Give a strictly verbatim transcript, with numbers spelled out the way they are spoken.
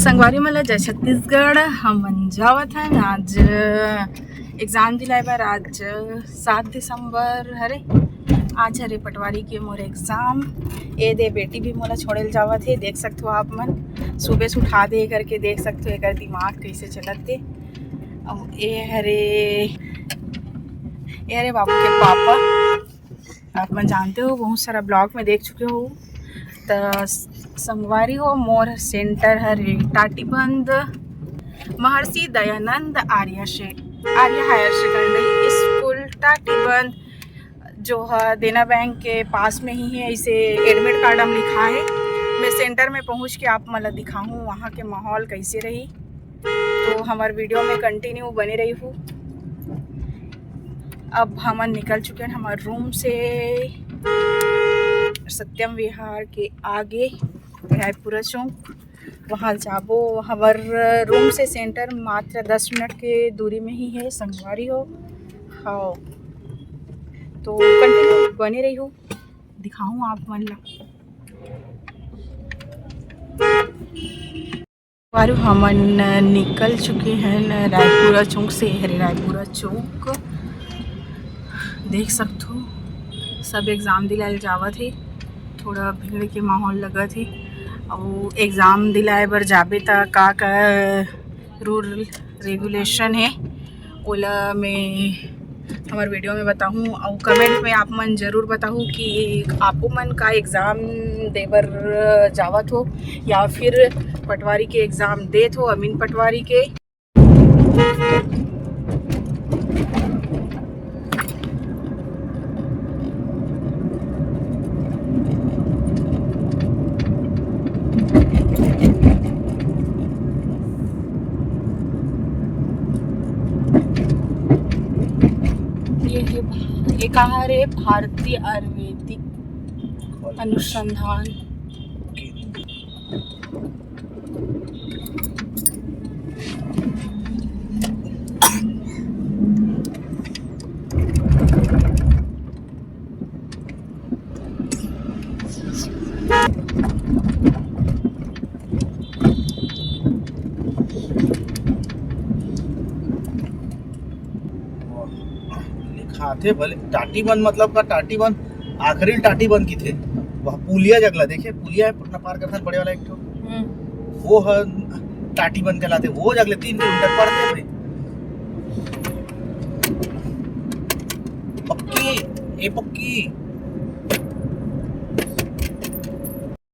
संगवारी मन ला जय छत्तीसगढ़। हमन जावत हन आज एग्जाम दिलाए बर। आज सात दिसंबर हरे, आज हरे पटवारी के मोर एग्जाम। ए दे बेटी भी मोला छोड़े ल जावत हे, देख सकथो आप मन, सुबह से उठा दे करके देख सकथो एकर दिमाग कैसे चलत हे। अउ ए हरे, ए हरे बाबू के पापा। आप मन जानते हो, बहुत सारा ब्लॉग में देख चुके हो। त संगवारी हो, मोर सेंटर हरे टाटीबंध, महर्षि दयानंद आर्य से, आर्य हायर सेकेंडरी स्कूल टाटीबंध, जो ह देना बैंक के पास में ही है। इसे एडमिट कार्ड हम लिखा है। मैं सेंटर में पहुंच के आप मन ला दिखाहूँ वहाँ के माहौल कैसे रही। तो हमार वीडियो में कंटिन्यू बने रही हूँ। अब हमन निकल चुके हैं हमारे रूम से सत्यम विहार के आगे रायपुरा चौक, वहाँ जाबो। हमार रूम से सेंटर मात्र दस मिनट के दूरी में ही है संगवारी हो। हाँ, तो कंटिन्यू बने रही हूँ, दिखाऊँ आप मन ला। बारू हमन निकल चुके हैं रायपुरा चौक से। हरे रायपुरा चौक देख सकथो, सब एग्जाम दिलाए जावत हे। थोड़ा भीड़ के माहौल लगत हे। अउ एग्जाम दिलाए बर जाबे त का का रूल रेगुलेशन हे, ओला मैं हमार वीडियो में बताहूँ। अउ कमेंट में आप मन जरूर बताहू कि आपो मन का एग्जाम देबर जावत हो या फिर पटवारी के एग्जाम देत हो, अमीन पटवारी के। ये है, ये कहाँ रे? भारतीय आयुर्वेदिक अनुसंधान। लिखाथे भले टाटीबंध, मतलब का टाटीबंध, आखिरी टाटीबंध किथे, वह पुलिया जगला देखे, पुलिया है पटना पार करथन बड़े वाला एक ठो, हम्म। वो ह टाटीबंध कहलाथे, वो जगले तीन किलोमीटर पड़थे भाई। पक्की, ए पक्की।